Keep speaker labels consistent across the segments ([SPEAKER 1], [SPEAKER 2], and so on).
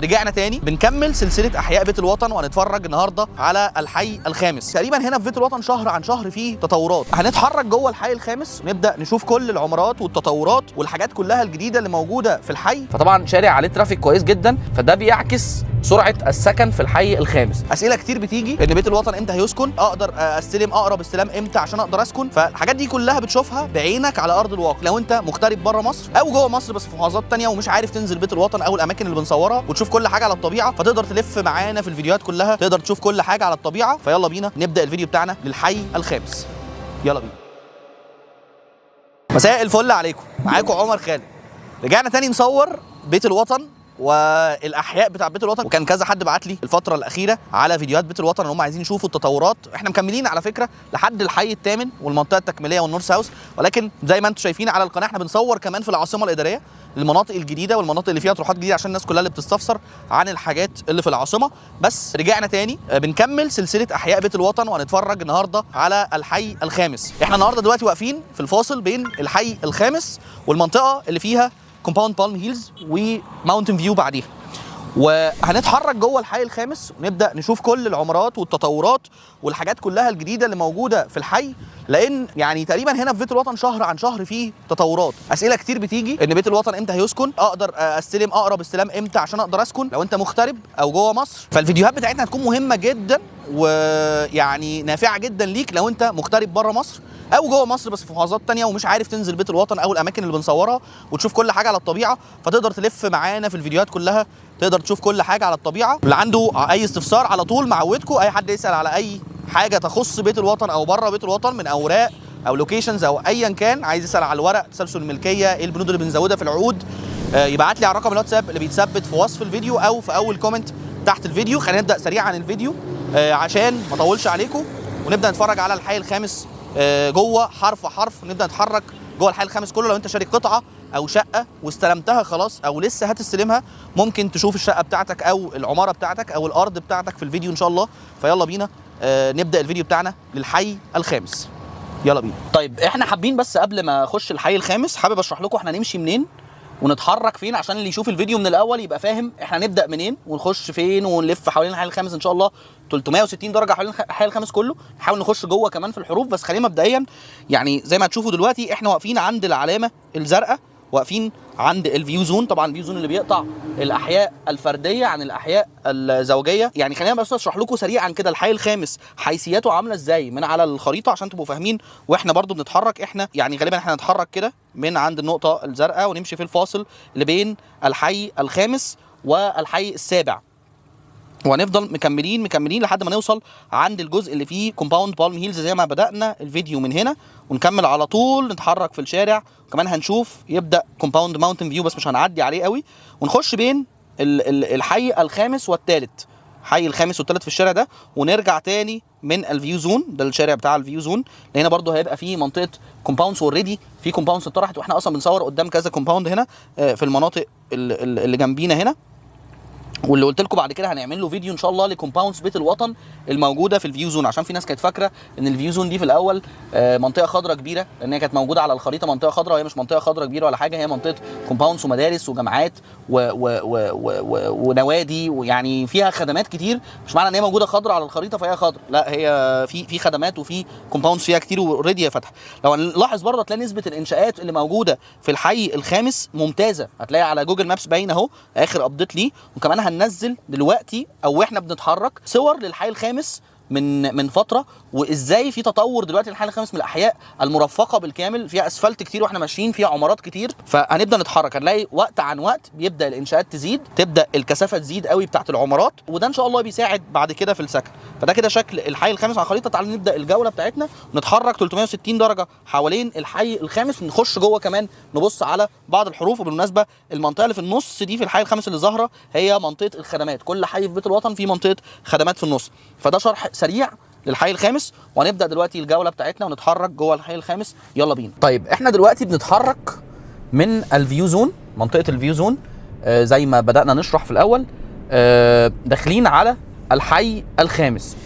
[SPEAKER 1] رجعنا تاني بنكمل سلسلة احياء بيت الوطن، وهنتفرج النهارده على الحي الخامس. تقريبا هنا في بيت الوطن شهر عن شهر فيه تطورات. هنتحرك جوه الحي الخامس ونبدا نشوف كل العمارات والتطورات والحاجات كلها الجديدة اللي موجودة في الحي.
[SPEAKER 2] فطبعا شارع عليه traffic كويس جدا، فده بيعكس سرعة السكن في الحي الخامس.
[SPEAKER 1] اسئلة كتير بتيجي ان بيت الوطن امتى هيسكن، اقدر استلم اقرب استلام امتى عشان اقدر اسكن. فالحاجات دي كلها بتشوفها بعينك على ارض الواقع لو انت مغترب بره مصر او جوه مصر بس في محافظات تانية ومش عارف تنزل بيت الوطن او الاماكن اللي بنصورها وتشوف كل حاجة على الطبيعه، فتقدر تلف معانا في الفيديوهات كلها، تقدر تشوف كل حاجة على الطبيعة. فيلا بينا نبدا الفيديو بتاعنا للحي الخامس. يلا بينا. مساء الفل عليكم، معاكم عمر خالد. رجعنا تاني نصور بيت الوطن والاحياء بتاع بيت الوطن، وكان كذا حد بعت لي الفترة الاخيرة على فيديوهات بيت الوطن ان هم عايزين يشوفوا التطورات. احنا مكملين على فكرة لحد الحي الثامن والمنطقة التكميليه وال North House، ولكن زي ما انتم شايفين على القناة احنا بنصور كمان في العاصمة الادارية، المناطق الجديدة والمناطق اللي فيها طروحات جديدة عشان الناس كلها اللي بتستفسر عن الحاجات اللي في العاصمة. بس رجعنا تاني بنكمل سلسلة احياء بيت الوطن، وهنتفرج النهارده على الحي الخامس. احنا النهارده دلوقتي واقفين في الفاصل بين الحي الخامس والمنطقة اللي فيها compound Palm Hills و Mountain View بعديها، وهنتحرك جوه الحي الخامس ونبدا نشوف كل العمارات والتطورات والحاجات كلها الجديدة اللي موجودة في الحي، لان يعني تقريبا هنا في بيت الوطن شهر عن شهر فيه تطورات. اسئلة كتير بتيجي ان بيت الوطن امتى هيسكن، اقدر استلم اقرب استلام امتى عشان اقدر اسكن لو انت مغترب او جوه مصر. فالفيديوهات بتاعتنا هتكون مهمة جدا ويعني نافعة جدا ليك لو انت مغترب بره مصر او جوه مصر بس في محافظات تانية ومش عارف تنزل بيت الوطن او الاماكن اللي بنصورها وتشوف كل حاجة على الطبيعة، فتقدر تلف معانا في الفيديوهات كلها، تقدر تشوف كل حاجة على الطبيعة. اللي عنده اي استفسار على طول معودكم، اي حد يسال على اي حاجة تخص بيت الوطن او بره بيت الوطن من اوراق او locations او ايا كان، عايز يسال على الورق، تسلسل الملكية، ايه البنود اللي بنزودها في العقود، يبعت لي على رقم الواتساب اللي بيتثبت في وصف الفيديو او في اول comment تحت الفيديو. خلينا نبدا سريعا الفيديو عشان ما اطولش عليكم، ونبدا نتفرج على الحي الخامس جوه حرف حرف. نبدا نتحرك جوه الحي الخامس كله. لو انت شاري قطعه او شقه واستلمتها خلاص او لسه هتستلمها، ممكن تشوف الشقة بتاعتك او العمارة بتاعتك او الارض بتاعتك في الفيديو ان شاء الله. فيلا بينا نبدا الفيديو بتاعنا للحي الخامس. يلا بينا. طيب احنا حابين بس قبل ما اخش الحي الخامس حابب اشرح لكم احنا نمشي منين ونتحرك فين عشان اللي يشوف الفيديو من الاول يبقى فاهم احنا نبدا منين ونخش فين ونلف حوالين الحي الخامس ان شاء الله 360 درجه حوالين الحي الخامس كله. نحاول نخش جوه كمان في الحروف، بس خلينا مبدئيا يعني زي ما هتشوفوا دلوقتي احنا واقفين عند العلامة الزرقاء، واقفين عند ال view zone. طبعا ال view zone اللي بيقطع الاحياء الفردية عن الاحياء الزوجية. يعني خلينا بس اشرح لكم سريعا كده الحي الخامس حيثياته عامله ازاي من على الخريطة عشان تبقوا فاهمين واحنا برضو بنتحرك. احنا يعني غالبا احنا هنتحرك كده من عند النقطة الزرقاء ونمشي في الفاصل اللي بين الحي الخامس والحي السابع، وهنفضل مكملين مكملين لحد ما نوصل عند الجزء اللي فيه compound Palm Hills زي ما بدأنا الفيديو من هنا، ونكمل على طول نتحرك في الشارع. وكمان هنشوف يبدأ compound Mountain View بس مش هنعدي عليه قوي، ونخش بين الحي الخامس والثالث، حي الخامس والثالث في الشارع ده، ونرجع تاني من ال view zone. ده الشارع بتاع ال view zone. هنا برضو هيبقى فيه منطقة compounds already، في compounds اتطرحت واحنا اصلا بنصور قدام كذا compound هنا في المناطق اللي جنبينا هنا، واللي قلت لكم بعد كده هنعمل له فيديو ان شاء الله ل compounds بيت الوطن الموجودة في ال view zone، عشان في ناس كانت فاكره ان ال view zone دي في الاول منطقة خضراء كبيرة، لان هي كانت موجودة على الخريطة منطقة خضراء، وهي مش منطقة خضراء كبيرة ولا حاجة، هي منطقة compounds ومدارس وجامعات و و و و و ونوادي، ويعني فيها خدمات كتير. مش معنى ان هي موجودة خضراء على الخريطة فهي خضراء، لا هي في خدمات وفي compounds فيها كتير و already هي فاتحة. لو هنلاحظ برضه هتلاقي نسبه الانشاءات اللي موجودة في الحي الخامس ممتازة، هتلاقي على Google Maps باين اهو اخر update ليه. وكمان هننزل دلوقتي او احنا بنتحرك صور للحي الخامس من فترة، وازاي في تطور دلوقتي الحي الخامس من الاحياء المرفقه بالكامل، فيها اسفلت كتير واحنا ماشيين، فيها عمارات كتير. فهنبدا نتحرك هنلاقي وقت عن وقت بيبدا الانشاءات تزيد، تبدا الكثافة تزيد قوي بتاعت العمارات، وده ان شاء الله بيساعد بعد كده في السكن. فده كده شكل الحي الخامس على الخريطة. تعالوا نبدا الجولة بتاعتنا، نتحرك 360 درجه حوالين الحي الخامس، نخش جوه كمان نبص على بعض الحروف. وبالمناسبة المنطقة اللي في النص دي في الحي الخامس اللي ظاهره هي منطقة الخدمات، كل حي في بيت الوطن فيه منطقة خدمات في النص. فده شرح سريع للحي الخامس، وهنبدا دلوقتي الجولة بتاعتنا ونتحرك جوه الحي الخامس. يلا بينا. طيب احنا دلوقتي بنتحرك من ال view zone، منطقة ال view zone، زي ما بدانا نشرح في الاول، داخلين على الحي الخامس.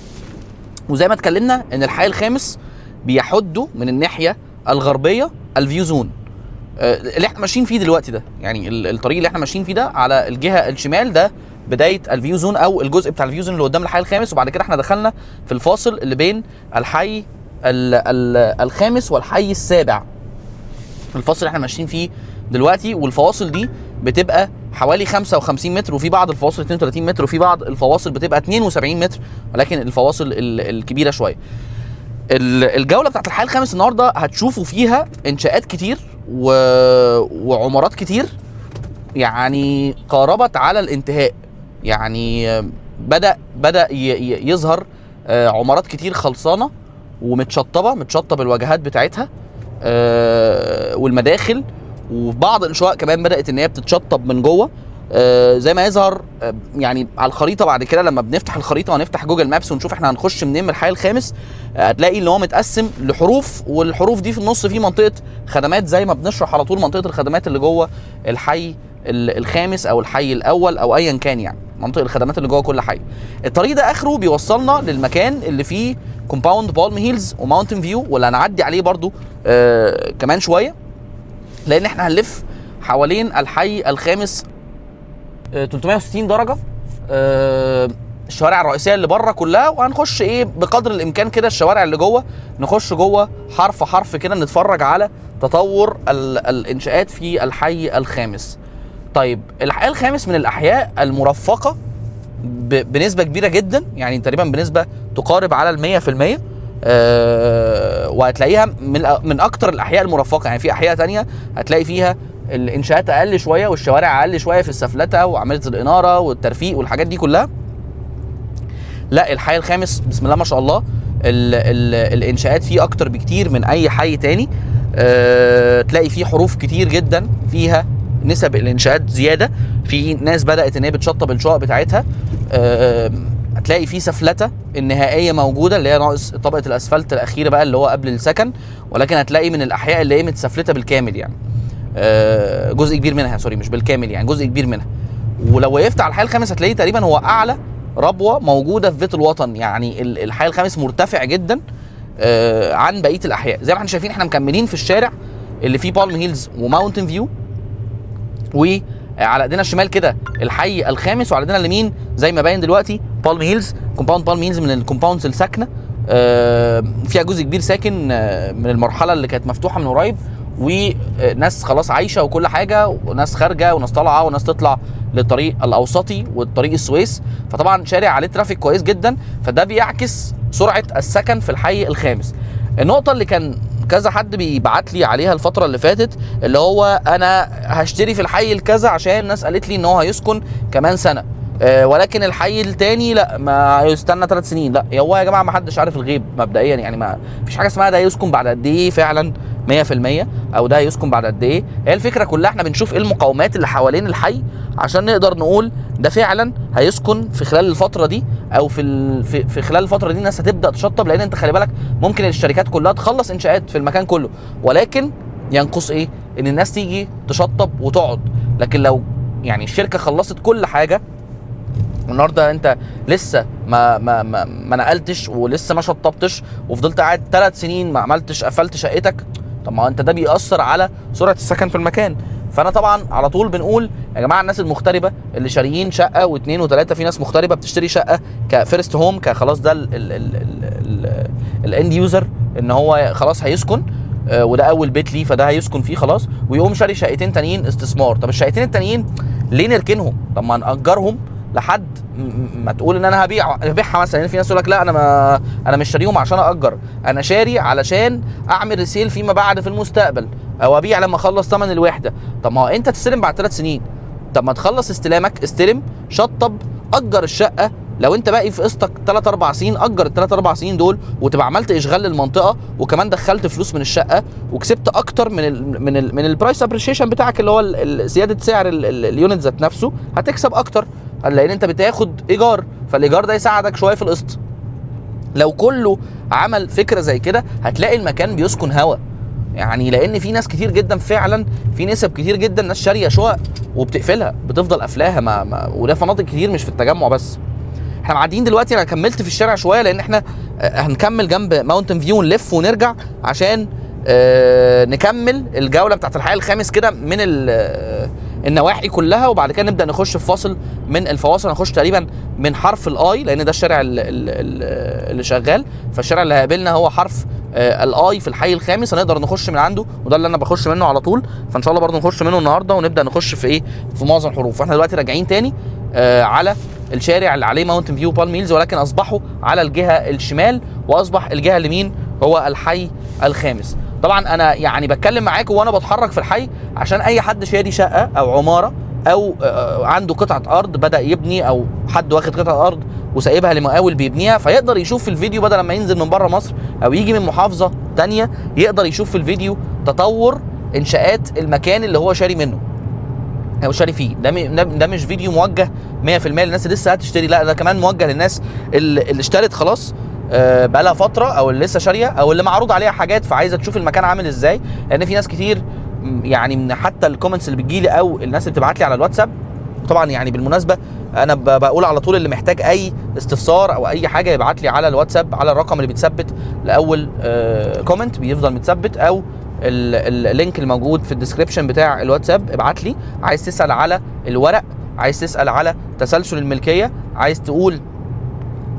[SPEAKER 1] وزي ما اتكلمنا ان الحي الخامس بيحده من الناحية الغربية ال view zone، اللي احنا ماشيين فيه دلوقتي ده، يعني الطريق اللي احنا ماشيين فيه ده على الجهة الشمال ده بداية ال view zone او الجزء بتاع ال view zone اللي قدام الحي الخامس، وبعد كده احنا دخلنا في الفاصل اللي بين الحي الخامس والحي السابع، الفاصل اللي احنا ماشيين فيه دلوقتي. والفواصل دي بتبقى حوالي 55 متر، وفي بعض الفواصل 32 متر، وفي بعض الفواصل بتبقى 72 متر، ولكن الفواصل الكبيرة شوية. الجولة بتاعت الحي الخامس النهارده هتشوفوا فيها انشاءات كتير وعمارات كتير يعني قاربت على الانتهاء، يعني بدا يظهر عمارات كتير خلصانه ومتشطبه، متشطب الواجهات بتاعتها والمداخل، وبعض الشقق كمان بدات ان هي بتتشطب من جوه، زي ما يظهر يعني على الخريطة. بعد كده لما بنفتح الخريطة ونفتح Google Maps ونشوف احنا هنخش منين من الحي الخامس، هتلاقي ان هو متقسم لحروف، والحروف دي في النص في منطقة خدمات زي ما بنشرح على طول، منطقة الخدمات اللي جوه الحي الخامس او الحي الاول او ايا كان، يعني منطقة الخدمات اللي جوه كل حي. الطريق ده اخره بيوصلنا للمكان اللي فيه compound Palm Hills و Mountain View، واللي هنعدي عليه برضو كمان شوية، لان احنا هنلف حوالين الحي الخامس 360 درجه، الشوارع الرئيسية اللي بره كلها، وهنخش ايه بقدر الامكان كده الشوارع اللي جوه، نخش جوه حرف حرف كده، نتفرج على تطور الانشاءات في الحي الخامس. طيب الحي الخامس من الاحياء المرفقه بنسبة كبيرة جدا، يعني تقريبا بنسبة تقارب على 100%، وهتلاقيها من اكتر الاحياء المرفقه. يعني في احياء تانية هتلاقي فيها الانشاءات اقل شوية والشوارع اقل شوية في السفلته وعملية الاناره والترفيق والحاجات دي كلها. لا، الحي الخامس بسم الله ما شاء الله ال الانشاءات فيه اكتر بكتير من اي حي تاني. تلاقي فيه حروف كتير جدا فيها نسب الانشاءات زيادة، في ناس بدات ان هي بتشطب الشقق بتاعتها. هتلاقي فيه سفلته النهائية موجودة اللي هي ناقص طبقه الاسفلت الاخيرة بقى اللي هو قبل السكن، ولكن هتلاقي من الاحياء اللي هي متسفلته بالكامل، يعني جزء كبير منها، sorry مش بالكامل، يعني جزء كبير منها. ولو وقفت على الحي الخامس هتلاقيه تقريبا هو اعلى ربوه موجودة في بيت الوطن، يعني الحي الخامس مرتفع جدا عن بقية الاحياء. زي ما احنا شايفين احنا مكملين في الشارع اللي فيه Palm Hills و Mountain View، وعلى ايدينا الشمال كده الحي الخامس، وعلى ايدينا اليمين زي ما باين دلوقتي Palm Hills. compound Palm Hills من ال compounds الساكنة، فيها جزء كبير ساكن من المرحلة اللي كانت مفتوحة من قريب، وناس خلاص عايشه وكل حاجة، وناس خارجه وناس طالعه، وناس تطلع للطريق الاوسطي والطريق السويس. فطبعا شارع عليه traffic كويس جدا، فده بيعكس سرعة السكن في الحي الخامس. النقطة اللي كان كذا حد بيبعت لي عليها الفترة اللي فاتت، اللي هو انا هشتري في الحي الكذا عشان الناس قالت لي ان هو هيسكن كمان سنة، ولكن الحي التاني لا، ما يستنى 3 سنين. لا هو يا جماعة ما حدش عارف الغيب مبدئيا، يعني ما فيش حاجة اسمها ده يسكن بعد قد ايه فعلا 100% او ده هيسكن بعد قد ايه. هي الفكرة كلها احنا بنشوف ايه المقومات اللي حوالين الحي عشان نقدر نقول ده فعلا هيسكن في خلال الفترة دي، او في خلال الفترة دي الناس هتبدا تشطب. لان انت خلي بالك ممكن الشركات كلها تخلص انشاءات في المكان كله، ولكن ينقص ايه؟ ان الناس تيجي تشطب وتقعد. لكن لو يعني الشركة خلصت كل حاجة والنهارده انت لسه ما نقلتش ولسه ما شطبتش وفضلت قاعد 3 سنين ما عملتش، قفلت شقتك، طب ما انت ده بيأثر على سرعة السكن في المكان. فانا طبعا على طول بنقول يا جماعة الناس المغتربه اللي شاريين شقه واثنين وثلاثة، في ناس مغتربه بتشتري شقه ك first home، كخلاص ده ال end user ان هو خلاص هيسكن، وده اول بيت ليه فده هيسكن فيه خلاص، ويقوم شاري شقتين تانيين استثمار. طب الشقتين التانيين ليه نركنهم؟ طب ما نأجرهم لحد ما تقول ان انا هبيعها مثلا. يعني في ناس يقول لك لا انا مش شاريهم عشان اجر، انا شاري علشان اعمل resale فيما بعد في المستقبل، او ابيع لما اخلص ثمن الوحدة. طب ما هو انت تستلم بعد 3 سنين، طب ما تخلص استلامك، استلم، شطب، اجر الشقة. لو انت باقي في قسطك 3 4 سنين، اجر ال 3 4 سنين دول وتبقى عملت اشغال للمنطقة، وكمان دخلت فلوس من الشقة وكسبت اكتر من ال price appreciation بتاعك اللي هو زيادة سعر ال unit ذات نفسه، هتكسب اكتر لان انت بتاخد ايجار، فالايجار ده يساعدك شوية في القسط. لو كله عمل فكرة زي كده هتلاقي المكان بيسكن هوا، يعني لان في ناس كتير جدا فعلا، في نسب كتير جدا ناس شاريه شقق وبتقفلها، بتفضل قافلاها، ما وده في مناطق كتير مش في التجمع بس. احنا معديين دلوقتي، انا كملت في الشارع شوية لان احنا هنكمل جنب Mountain View ونلف ونرجع عشان نكمل الجولة بتاعت الحي الخامس كده من
[SPEAKER 2] النواحي كلها، وبعد كده نبدا نخش في فاصل من الفواصل. هنخش تقريبا من حرف ال I، لان ده الشارع اللي شغال، فالشارع اللي هيقابلنا هو حرف ال I في الحي الخامس، هنقدر نخش من عنده، وده اللي انا بخش منه على طول. فان شاء الله برضو نخش منه النهارده ونبدا نخش في ايه، في معظم الحروف. فاحنا دلوقتي راجعين تاني على الشارع اللي عليه ماونتن فيو بالم هيلز، ولكن اصبحوا على الجهة الشمال، واصبح الجهة اليمين هو الحي الخامس. طبعا انا يعني بتكلم معاكم وانا بتحرك في الحي عشان اي حد شاري شقه او عمارة او عنده قطعه ارض بدا يبني، او حد واخد قطعه ارض وسايبها لمقاول بيبنيها، فيقدر يشوف في الفيديو بدل ما ينزل من بره مصر او يجي من محافظة تانية، يقدر يشوف في الفيديو تطور انشاءات المكان اللي هو شاري منه او شاري فيه. ده مش فيديو موجه 100% للناس اللي لسه هتشتري، لا ده كمان موجه للناس اللي اشترت خلاص بقالها فترة، او اللي لسه شاريه، او اللي معروض عليها حاجات فعايزه تشوف المكان عامل ازاي. لان في ناس كتير يعني من حتى ال comments اللي بتجيلي او الناس اللي بتبعت لي على الواتساب، طبعا يعني بالمناسبة انا بقول على طول اللي محتاج اي استفسار او اي حاجة يبعت لي على الواتساب على الرقم اللي بيتثبت لاول comment بيفضل متثبت، او ال link الموجود في ال description بتاع الواتساب. ابعت لي، عايز تسال على الورق، عايز تسال على تسلسل الملكية، عايز تقول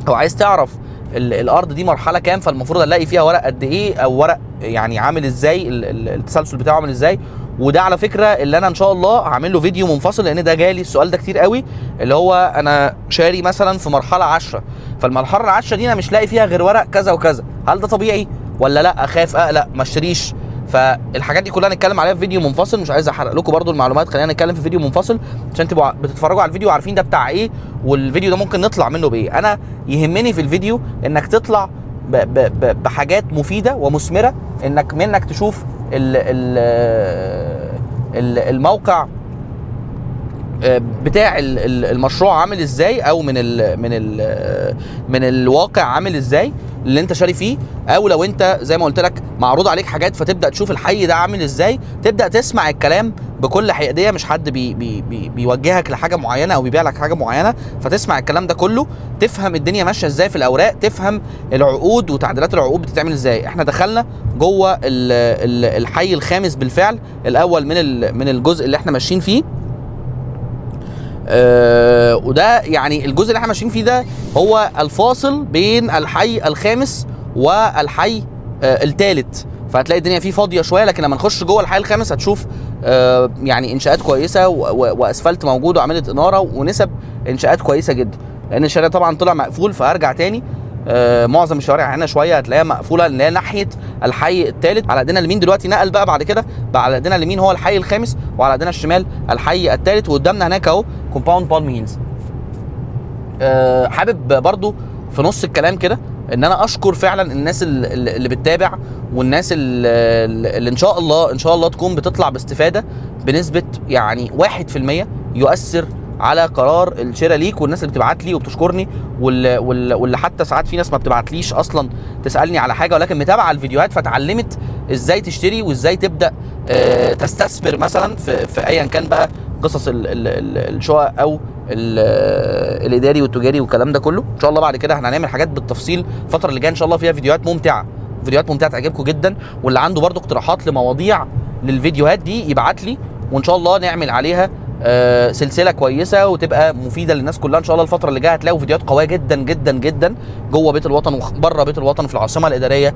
[SPEAKER 2] او عايز تعرف الارض دي مرحلة كام، فالمفروض الاقي فيها ورق قد ايه، او ورق يعني عامل ازاي، التسلسل بتاعه عامل ازاي. وده على فكرة اللي انا ان شاء الله هعمل له فيديو منفصل، لان ده جالي السؤال ده كتير قوي، اللي هو انا شاري مثلا في مرحلة 10، فالمرحله 10 دي انا مش لاقي فيها غير ورق كذا وكذا، هل ده طبيعي ولا لا؟ اخاف، اقلق، ما اشتريش. فالحاجات دي كلها هنتكلم عليها في فيديو منفصل، مش عايز احرق لكم برضو المعلومات، خلينا نتكلم في فيديو منفصل عشان تبقوا بتتفرجوا على الفيديو وعارفين ده بتاع ايه، والفيديو ده ممكن نطلع منه بايه. انا يهمني في الفيديو انك تطلع بحاجات مفيدة ومثمره، انك منك تشوف الموقع بتاع المشروع عامل ازاي، او من الواقع عامل ازاي اللي انت شاري فيه، او لو انت زي ما قلت لك معروض عليك حاجات فتبدا تشوف الحي ده عامل ازاي، تبدا تسمع الكلام بكل حيادية، مش حد بي بي بي بيوجهك لحاجة معينة او بيبيع لك حاجة معينة، فتسمع الكلام ده كله، تفهم الدنيا ماشية ازاي في الاوراق، تفهم العقود وتعديلات العقود بتتعمل ازاي. احنا دخلنا جوه الحي الخامس بالفعل، الاول من الجزء اللي احنا ماشيين فيه، وده يعني الجزء اللي احنا ماشيين فيه ده هو الفاصل بين الحي الخامس والحي الثالث، فهتلاقي الدنيا فيه فاضية شوية، لكن لما نخش جوه الحي الخامس هتشوف يعني انشاءات كويسة واسفلت موجود وعملت انارة ونسب انشاءات كويسة جدا، لان الشارع طبعا طلع مقفول. فهرجع تاني، معظم الشوارع هنا شوية هتلاقيها مقفولة اللي هي ناحية الحي الثالث. على ايدينا اليمين دلوقتي نقل بقى بعد كده، بقى على ايدينا اليمين هو الحي الخامس، وعلى ايدينا الشمال الحي الثالث، وقدامنا هناك اهو compound بالم هيلز. حابب برضو في نص الكلام كده ان انا اشكر فعلا الناس اللي بتتابع، والناس اللي ان شاء الله، ان شاء الله تكون بتطلع باستفاده بنسبة يعني 1% يؤثر على قرار الشراء ليك، والناس اللي بتبعت لي وبتشكرني، واللي حتى ساعات في ناس ما بتبعتليش اصلا تسالني على حاجة، ولكن متابعه الفيديوهات فتعلمت ازاي تشتري وازاي تبدا تستثمر مثلا في ايا كان بقى قصص الشقق او الاداري والتجاري والكلام ده كله. ان شاء الله بعد كده احنا هنعمل حاجات بالتفصيل الفترة اللي جاية ان شاء الله، فيها فيديوهات ممتعة، فيديوهات ممتعة تعجبكم جدا. واللي عنده برضو اقتراحات لمواضيع للفيديوهات دي يبعت لي، وان شاء الله نعمل عليها سلسلة كويسة وتبقى مفيدة للناس كلها ان شاء الله. الفترة اللي جاية هتلاقوا فيديوهات قوية جدا جدا جدا جوه بيت الوطن وبره بيت الوطن في العاصمة الادارية،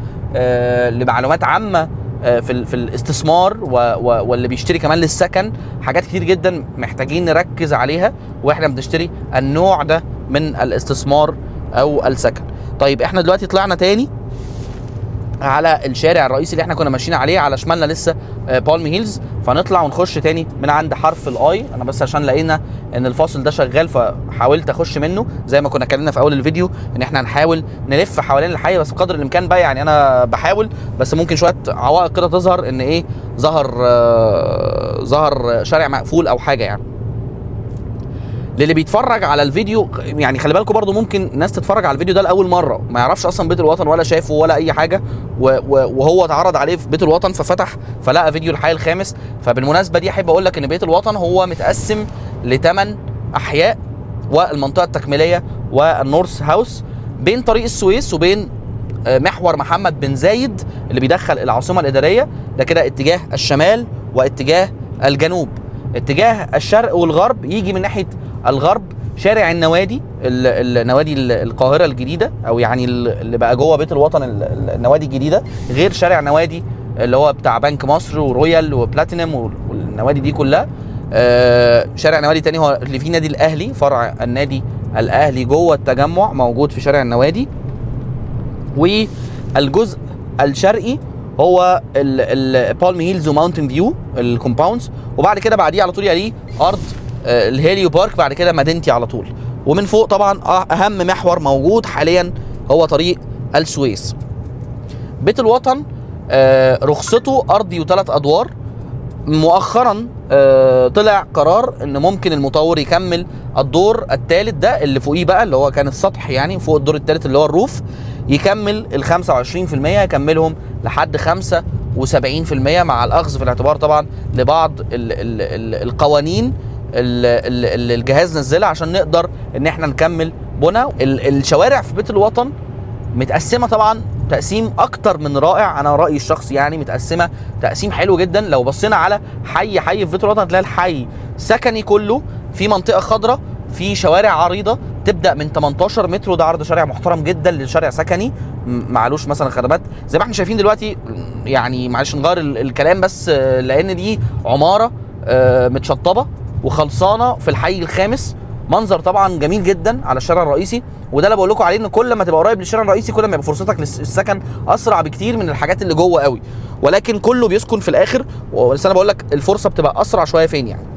[SPEAKER 2] لمعلومات عامة، في الاستثمار واللي بيشتري كمان للسكن، حاجات كتير جدا محتاجين نركز عليها واحنا بنشتري النوع ده من الاستثمار او السكن. طيب احنا دلوقتي طلعنا تاني على الشارع الرئيسي اللي احنا كنا ماشيين عليه، على شمالنا لسه بالم هيلز، فنطلع ونخش تاني من عند حرف ال I. انا بس عشان لقينا ان الفاصل ده شغال فحاولت اخش منه، زي ما كنا اتكلمنا في اول الفيديو ان احنا هنحاول نلف حوالين الحي بس بقدر الامكان بقى، يعني انا بحاول بس ممكن شوية عوائق كده تظهر، ان ايه ظهر شارع مقفول او حاجة. يعني للي بيتفرج على الفيديو، يعني خلي بالكم برضو ممكن ناس تتفرج على الفيديو ده لاول مرة ما يعرفش اصلا بيت الوطن ولا شافه ولا اي حاجة، وهو اتعرض عليه في بيت الوطن ففتح فلقى فيديو الحي الخامس. فبالمناسبه دي احب اقول لك ان بيت الوطن هو متقسم ل8 احياء، والمنطقة التكميليه والنورث هاوس بين طريق السويس وبين محور محمد بن زايد اللي بيدخل العاصمة الادارية، ده كده اتجاه الشمال واتجاه الجنوب. اتجاه الشرق والغرب يجي من ناحية الغرب شارع النوادي، النوادي القاهرة الجديدة، او يعني اللي بقى جوه بيت الوطن النوادي الجديدة، غير شارع نوادي اللي هو بتاع بنك مصر ورويال وبلاتينم والنوادي دي كلها. شارع نوادي تاني هو اللي فيه نادي الاهلي، فرع النادي الاهلي جوه التجمع موجود في شارع النوادي. والجزء الشرقي هو البالم هيلز وماونتن فيو ال compounds، وبعد كده بعديه على طول يليه ارض الهيليو بارك، بعد كده مدينتي على طول. ومن فوق طبعا اهم محور موجود حاليا هو طريق السويس. بيت الوطن رخصته ارضي وثلاث ادوار. مؤخرا طلع قرار ان ممكن المطور يكمل الدور الثالث ده اللي فوقيه بقى، اللي هو كان السطح يعني فوق الدور الثالث اللي هو ال roof، يكمل ال 25%، يكملهم لحد 75% مع الاخذ في الاعتبار طبعا لبعض ال ال ال القوانين اللي الجهاز نزلها عشان نقدر ان احنا نكمل بنى. الشوارع في بيت الوطن متقسمه طبعا تقسيم اكتر من رائع، انا رايي الشخصي يعني متقسمه تقسيم حلو جدا. لو بصينا على حي حي في بيت الوطن هتلاقي الحي سكني كله في منطقة خضراء، في شوارع عريضة تبدا من 18 متر، وده عرض شارع محترم جدا لشارع سكني معلوش مثلا خدمات زي ما احنا شايفين دلوقتي. يعني معلش نغير الكلام بس، لان دي عمارة متشطبه وخلصانه في الحي الخامس، منظر طبعا جميل جدا على الشارع الرئيسي. وده اللي بقول لكم عليه، ان كل ما تبقى قريب للشارع الرئيسي كل ما يبقى فرصتك للسكن اسرع بكتير من الحاجات اللي جوه قوي، ولكن كله بيسكن في الاخر. بس انا بقول لك الفرصة بتبقى اسرع شوية فين يعني.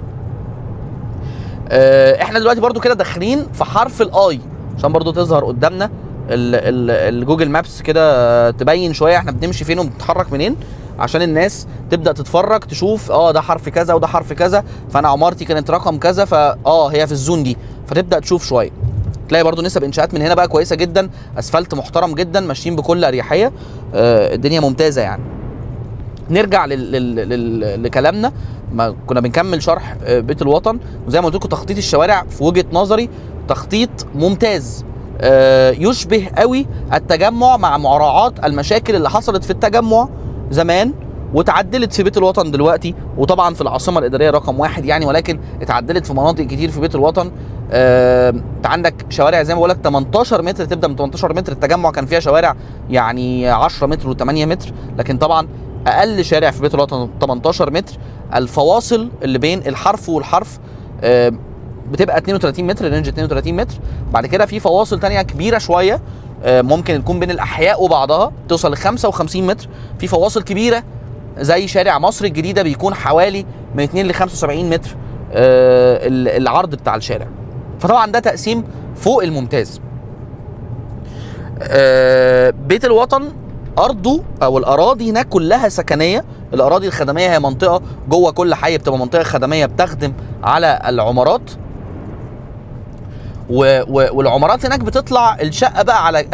[SPEAKER 2] احنا دلوقتي برضو كده داخلين في حرف ال I، عشان برضو تظهر قدامنا ال Google Maps كده تبين شوية احنا بنمشي فين وبنتحرك منين، عشان الناس تبدا تتفرج تشوف ده حرف كذا وده حرف كذا، فانا عمارتي كانت رقم كذا، فاه هي في ال zone دي، فتبدا تشوف شوية. تلاقي برضو نسب انشاءات من هنا بقى كويسة جدا، اسفلت محترم جدا، ماشيين بكل اريحية، الدنيا ممتازة يعني. نرجع لكلامنا، ما كنا بنكمل شرح بيت الوطن. وزي ما قلت لكم تخطيط الشوارع في وجهه نظري تخطيط ممتاز، يشبه قوي التجمع مع مراعاة المشاكل اللي حصلت في التجمع زمان وتعدلت في بيت الوطن دلوقتي، وطبعا في العاصمة الادارية رقم 1 يعني، ولكن اتعدلت في مناطق كتير في بيت الوطن. انت عندك شوارع زي ما بقول لك 18 متر، تبدا من 18 متر. التجمع كان فيها شوارع يعني 10 متر و8 متر، لكن طبعا اقل شارع في بيت الوطن 18 متر. الفواصل اللي بين الحرف والحرف بتبقى 32 متر، range 32 متر. بعد كده في فواصل تانية كبيرة شوية، ممكن تكون بين الاحياء وبعضها توصل ل 55 متر. في فواصل كبيرة زي شارع مصر الجديدة بيكون حوالي من 2 ل 75 متر العرض بتاع الشارع. فطبعا ده تقسيم فوق الممتاز. بيت الوطن ارضه او الاراضي هناك كلها سكنية. الاراضي الخدميه هي منطقة جوه كل حي، بتبقى منطقة خدميه بتخدم على العمارات، والعمارات هناك بتطلع الشقة بقى على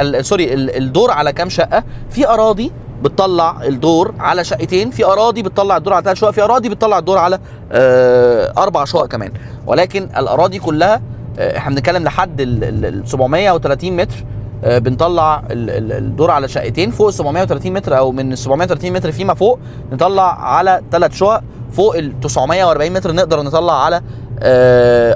[SPEAKER 2] الدور على كام شقه. في اراضي بتطلع الدور على شقتين، في اراضي بتطلع الدور على 3 شقق، في اراضي بتطلع الدور على 4 شقق كمان. ولكن الاراضي كلها احنا بنتكلم لحد ال 730 متر، بنطلع الدور على شقتين. فوق 730 متر او من 730 متر فيما فوق نطلع على 3 شقق، فوق ال 940 متر نقدر نطلع على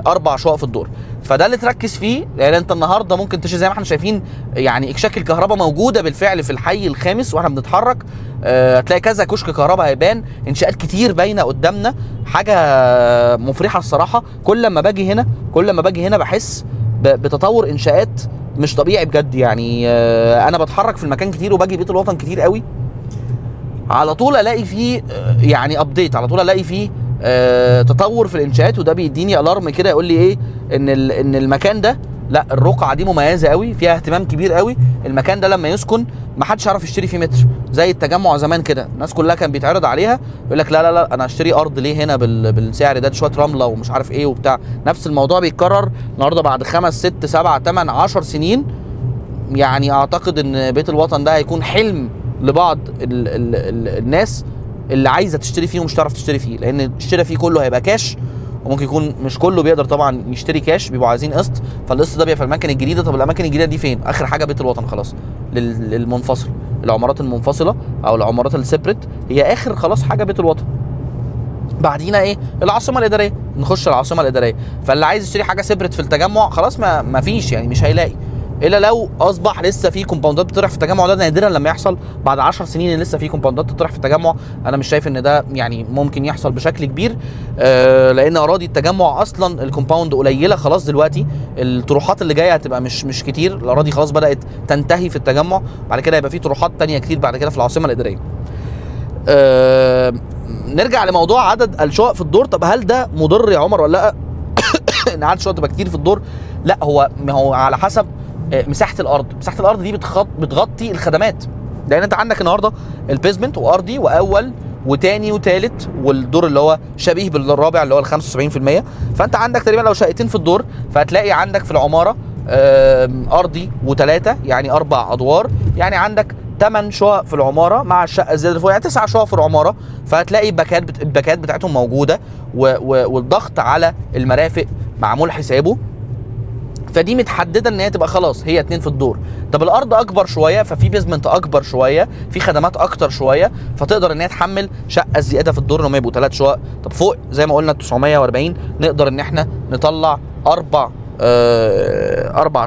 [SPEAKER 2] 4 شقق في الدور. فده اللي تركز فيه، لان انت النهارده ممكن تشي زي ما احنا شايفين يعني اكشاك الكهرباء موجودة بالفعل في الحي الخامس واحنا بنتحرك. هتلاقي كذا كشك كهرباء هيبان، انشاءات كتير باينة قدامنا، حاجة مفرحة الصراحة. كل ما باجي هنا بحس بتطور انشاءات مش طبيعي بجد يعني. انا بتحرك في المكان كتير وباجي بيت الوطن كتير قوي، على طول الاقي فيه يعني update، على طول الاقي فيه تطور في الانشاءات، وده بيديني alarm كده يقول لي ايه، ان المكان ده لا، الرقعة دي مميزة قوي، فيها اهتمام كبير قوي. المكان ده لما يسكن ما حدش يعرف يشتري فيه متر، زي التجمع زمان كده الناس كلها كان بيتعرض عليها يقول لك لا لا لا انا هشتري ارض ليه هنا بالسعر ده، شوية رملة ومش عارف ايه وبتاع. نفس الموضوع بيتكرر النهارده بعد 5 6 7 8 10 سنين. يعني اعتقد ان بيت الوطن ده هيكون حلم لبعض ال ال ال الناس اللي عايزه تشتري فيه ومش تعرف تشتري فيه، لان الشراء فيه كله هيبقى كاش، وممكن يكون مش كله بيقدر طبعا يشتري كاش، بيبقوا عايزين قسط، فالقسط ده بيبقى في الاماكن الجديدة. طب الاماكن الجديدة دي فين؟ اخر حاجة بيت الوطن خلاص للمنفصل، العمارات المنفصلة او العمارات ال separate هي اخر خلاص حاجة بيت الوطن. بعدينا ايه؟ العاصمة الادارية، نخش العاصمة الادارية. فاللي عايز يشتري حاجة separate في التجمع خلاص ما فيش يعني، مش هيلاقي، الا لو اصبح لسه في كومباوندات بتطرح في التجمع. ده نادرا لما يحصل بعد 10 سنين ان لسه في كومباوندات تطرح في التجمع. انا مش شايف ان ده يعني ممكن يحصل بشكل كبير، لان اراضي التجمع اصلا ال compound قليله خلاص دلوقتي، الطروحات اللي جاية هتبقى مش كتير، الاراضي خلاص بدات تنتهي في التجمع، بعد كده هيبقى في طروحات تانية كتير بعد كده في العاصمة الادارية. نرجع لموضوع عدد الشقق في الدور. طب هل ده مضر يا عمر ولا لا؟ ان عدد الشقق تبقى كتير في الدور؟ لا، هو ما هو على حسب مساحة الارض. مساحة الارض دي بتغطي الخدمات، لان انت عندك النهارده ال basement وارضي واول وتاني وتالت، والدور اللي هو شبيه بالرابع اللي هو ال 75%. فانت عندك تقريبا لو شقتين في الدور فهتلاقي عندك في العمارة ارضي وثلاثة، يعني 4 ادوار، يعني عندك 8 شقق في العمارة مع الشقة الزيادة اللي فوق، يعني 9 شقق في العمارة. فهتلاقي الباكات بتاعتهم موجودة، والضغط على المرافق معمول حسابه، فدي متحدده ان هي تبقى خلاص هي 2 في الدور. طب الارض اكبر شوية، ففي basement اكبر شوية، في خدمات اكتر شوية، فتقدر ان هي تحمل شقه زيادة في الدور ان هم يبقوا 3 شقق. طب فوق زي ما قلنا 940 نقدر ان احنا نطلع 4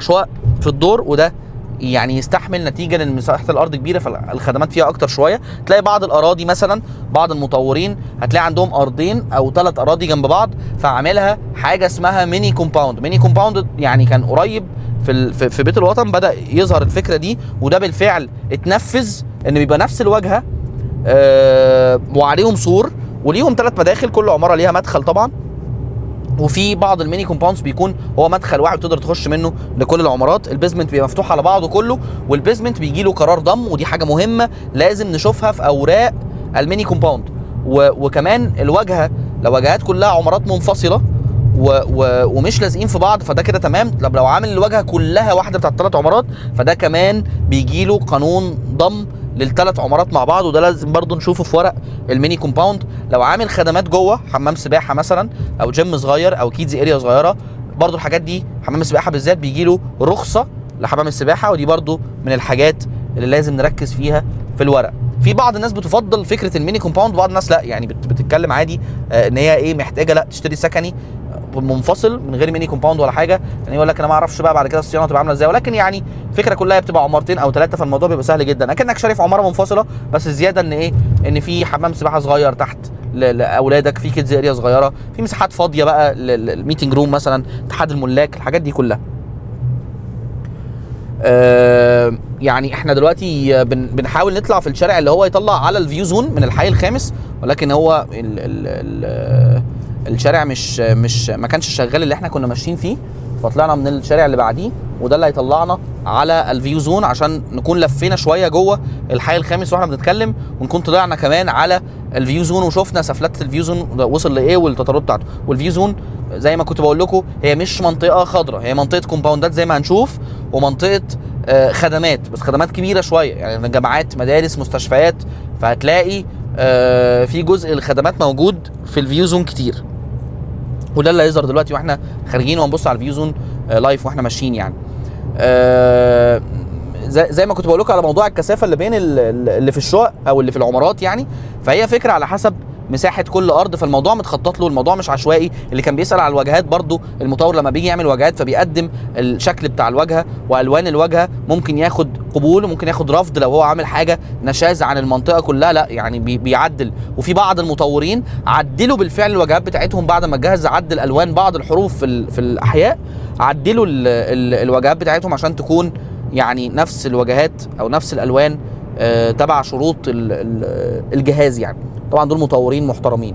[SPEAKER 2] شقق في الدور، وده يعني يستحمل نتيجة لان مساحة الارض كبيرة فالخدمات فيها اكتر شوية. تلاقي بعض الاراضي مثلا بعض المطورين هتلاقي عندهم ارضين او 3 اراضي جنب بعض، فعاملها حاجة اسمها mini compound. mini compound يعني كان قريب في بيت الوطن بدا يظهر الفكرة دي، وده بالفعل اتنفذ، ان بيبقى نفس الواجهة وعليهم سور وليهم 3 مداخل، كل عمارة ليها مدخل طبعا. وفي بعض ال mini compounds بيكون هو مدخل واحد تقدر تخش منه لكل العمارات. ال basement بيبقى مفتوح على بعضه كله، وال basement بيجي له قرار ضم، ودي حاجة مهمة لازم نشوفها في اوراق ال mini compound. وكمان الواجهة، لو واجهات كلها عمارات منفصلة ومش لازقين في بعض فده كده تمام. طب لو عامل الواجهة كلها واحدة بتاعت 3 عمارات فده كمان بيجي له قانون ضم للثلاث عمارات مع بعض، وده لازم برضو نشوفه في ورق ال mini compound. لو عامل خدمات جوه، حمام سباحة مثلا او جيم صغير او kids area صغيرة، برضو الحاجات دي حمام السباحة بالذات بيجي له رخصه لحمام السباحة، ودي برضو من الحاجات اللي لازم نركز فيها في الورق. في بعض الناس بتفضل فكرة ال mini compound، بعض الناس لا، يعني بتتكلم عادي ان هي ايه محتاجه لا تشتري سكني منفصل من غير mini compound ولا حاجة، يعني يقول لك انا ما اعرفش بقى بعد كده الصيانة تبقى عامله ازاي، ولكن يعني الفكرة كلها بتبقى عمارتين او 3، فالموضوع بيبقى سهل جدا، اكنك شاري في عمارة منفصلة، بس زيادة ان ايه، ان في حمام سباحة صغير تحت لاولادك، في kids area صغيرة، في مساحات فاضية بقى لل meeting room مثلا، اتحاد الملاك، الحاجات دي كلها. يعني احنا دلوقتي بنحاول نطلع في الشارع اللي هو يطلع على ال view zone من الحي الخامس، ولكن هو ال ال ال الشارع مش ما كانش شغال اللي احنا كنا ماشيين فيه، فطلعنا من الشارع اللي بعديه، وده اللي هيطلعنا على ال view zone عشان نكون لفينا شوية جوه الحي الخامس واحنا بنتكلم، ونكون طلعنا كمان على ال view zone وشفنا سفلته ال view zone وصل لايه والتطورات بتاعته. وال view zone زي ما كنت بقول لكم هي مش منطقة خضراء، هي منطقة كومباوندات زي ما هنشوف، ومنطقة خدمات، بس خدمات كبيرة شوية، يعني جامعات، مدارس، مستشفيات، فهتلاقي في جزء الخدمات موجود في ال view zone كتير، وده اللي هيظهر دلوقتي واحنا خارجين وهنبص على ال view zone live واحنا ماشيين. يعني زي ما كنت بقول لكم على موضوع الكثافة اللي بين اللي في الشقق او اللي في العمارات، يعني فهي فكرة على حسب مساحة كل ارض، فالموضوع متخطط له، الموضوع مش عشوائي. اللي كان بيسال على الواجهات برضو، المطور لما بيجي يعمل واجهات فبيقدم الشكل بتاع الواجهة والوان الواجهة، ممكن ياخد قبول وممكن ياخد رفض لو هو عامل حاجة نشاز عن المنطقة كلها، لا يعني بيعدل. وفي بعض المطورين عدلوا بالفعل الواجهات بتاعتهم بعد ما الجهاز عدل الوان بعض الحروف في الاحياء، عدلوا الواجهات بتاعتهم عشان تكون يعني نفس الواجهات او نفس الالوان تبع شروط الجهاز. يعني طبعا دول مطورين محترمين.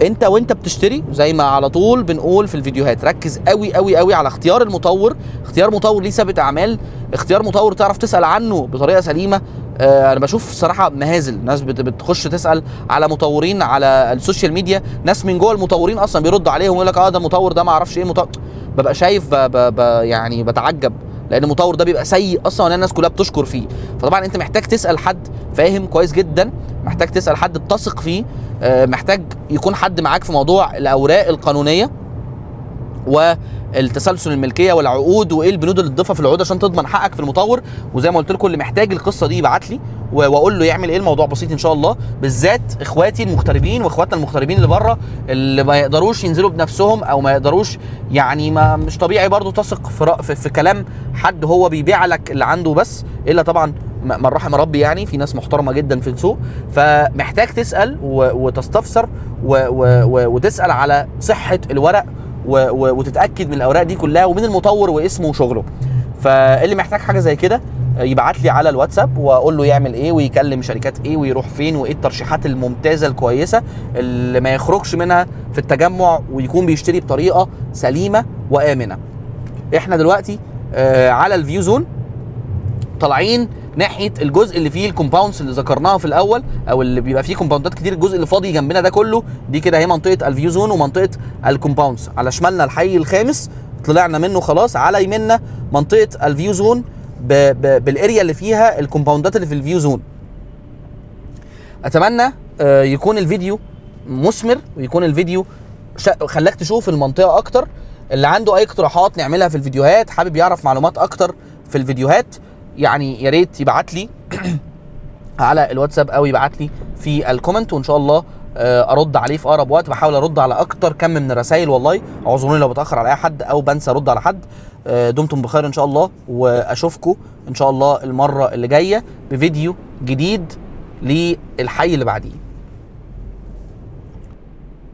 [SPEAKER 2] انت وانت بتشتري زي ما على طول بنقول في الفيديوهات، ركز قوي قوي قوي على اختيار المطور، اختيار مطور ليه سابقه اعمال، اختيار مطور تعرف تسال عنه بطريقة سليمة. انا بشوف صراحة مهازل، ناس بتخش تسال على مطورين على ال social media، ناس من جوه المطورين اصلا بيردوا عليهم ويقول لك ده المطور ده ما اعرفش ايه مطور. ببقى شايف يعني بتعجب، لان المطور ده بيبقى سيء اصلا وان الناس كلها بتشكر فيه. فطبعا انت محتاج تسال حد فاهم كويس جدا، محتاج تسال حد بتثق فيه، محتاج يكون حد معاك في موضوع الاوراق القانونية والتسلسل الملكية والعقود وايه البنود اللي تضيفها في العقود عشان تضمن حقك في المطور. وزي ما قلت لكم اللي محتاج القصة دي يبعت لي واقول له يعمل ايه. الموضوع بسيط ان شاء الله، بالذات اخواتي المغتربين واخواتنا المغتربين اللي بره، اللي ما يقدروش ينزلوا بنفسهم او ما يقدروش، يعني ما مش طبيعي برضو تثق في كلام حد هو بيبيع لك اللي عنده بس، الا طبعا من رحم ربي، يعني في ناس محترمه جدا في السوق. فمحتاج تسال وتستفسر وتسال على صحة الورق وتتاكد من الاوراق دي كلها ومن المطور واسمه وشغله. فاللي محتاج حاجة زي كده يبعت لي على الواتساب واقول له يعمل ايه ويكلم شركات ايه ويروح فين وايه الترشيحات الممتازة الكويسة اللي ما يخرجش منها في التجمع ويكون بيشتري بطريقة سليمة وامنه. احنا دلوقتي على ال View Zone، طالعين ناحية الجزء اللي فيه ال compounds اللي ذكرناها في الاول، او اللي بيبقى فيه compound ات كتير. الجزء اللي فاضي جنبنا ده كله، دي كده هي منطقة ال View Zone ومنطقة ال compounds. على شمالنا الحي الخامس طلعنا منه خلاص، على يميننا منطقة ال View Zone بال area اللي فيها ال compound ات اللي في ال View Zone. اتمنى يكون الفيديو مثمر ويكون الفيديو خلاك تشوف المنطقة اكتر. اللي عنده اي اقتراحات نعملها في الفيديوهات، حابب يعرف معلومات اكتر في الفيديوهات، يعني يا ريت يبعت لي على الواتساب او يبعت لي في ال comment، وان شاء الله ارد عليه في اقرب وقت. بحاول ارد على اكتر كم من الرسائل، والله اعذروني لو بتاخر على اي حد او بنسى ارد على حد. دمتم بخير ان شاء الله، واشوفكم ان شاء الله المرة اللي جاية بفيديو جديد للحي اللي بعديه.